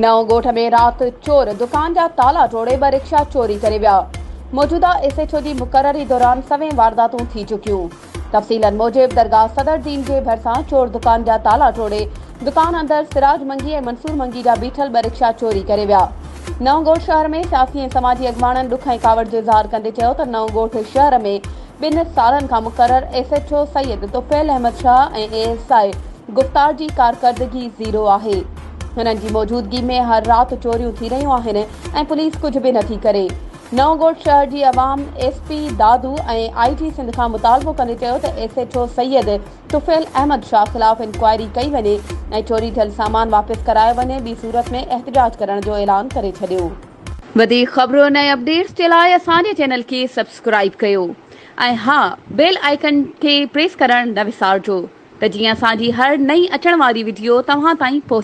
نئون ڳوٺ ۾ رات چور دڪان جا تالا ٽوڙي ٻه رڪشا چوري ڪري ويا. موجوده ايس ايڇ او جي مقرري دوران سوين وارداتون ٿي چڪيون. تفصيلن موجب درگاهه صدر دين جي ڀرسان چور دڪان جا تالا ٽوڙي دڪان اندر سراج منگي ۽ منصور منگي جا بيٺل ٻه رڪشا چوري ڪري ويا. نئون ڳوٺ شهر ۾ سياسي ۽ سماجي اڳواڻن ڏک ۽ ڪاوڙ جو اظهار ڪندي چيو ته نئون ڳوٺ شهر ۾ ٻن سالن کان مقرر S H O Syed Tufail Ahmed Shah ۽ A S I Guftar جي ڪارڪردگي زيرو آهي. هنن جي موجودگي ۾ هر رات چوريون ٿي رهيون آهن ۽ پوليس ڪجهه به نٿي ڪري. نئون ڳوٺ شهر جي عوام S P Dadu ۽ I G Sindh کان مطالبو ڪندي چيو ته S H O Syed Tufail Ahmed Shah خلاف انڪوائري ڪئي وڃي ۽ چوري ٿيل سامان واپس ڪرايو وڃي ٻي صورت ۾ احتجاج ڪرڻ جو اعلان ڪري ڇڏيو. وڌيڪ خبرن ۽ اپڊيٽس جي لاء اسان جي چينل کي سبسڪرائيب ڪيو ۽ ها بيل آئيڪن کي پريس ڪرڻ نه وسارجو ته جيئن اسان جي هر نئين اچڻ واري وڊيو توهان تائين پهچي.